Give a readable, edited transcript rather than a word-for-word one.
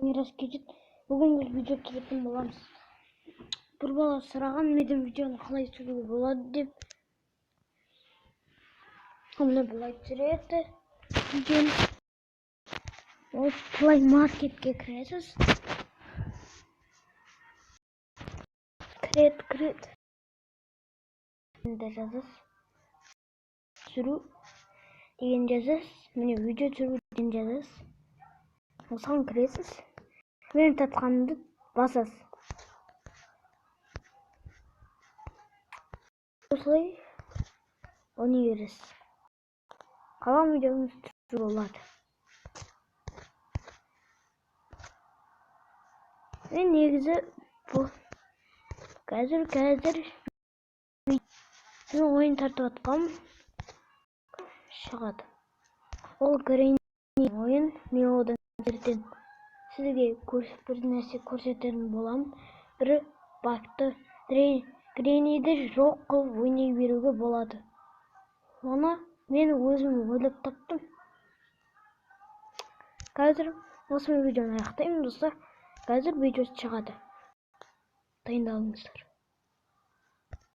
Мирас KZ. Бүгін біз видео түсіретін боламыз. Бір бала сұраған менен видеоны қалай түсіруге болады деп. Міне, былай түсіреді видеоны. Ол Play Marketке кіресіз. Кіреді, кіреді. Енді жазасыз. Түсіру деген жазасыз. Міне, видео түсіру деген жазасыз. Осыған кіресіз. Мен тартқанымды басасыз. Осылай ойнай бересіз. Қалған видеоңыз түсіруге болады. Мен негізі бұл қазір мен ойын тартып жатқам шығады. Ол Гренни ойын, мен одан ертең сізге бір нәрсе көрсететін боламын. Бір багты, Гренниді жоқ қылып ойнай беруге болады. Оны мен өзім ойлап таптым. Қазір осымен видеоны аяқтаймын, достар. Қазір видео шығады. Дайындалыңыздар.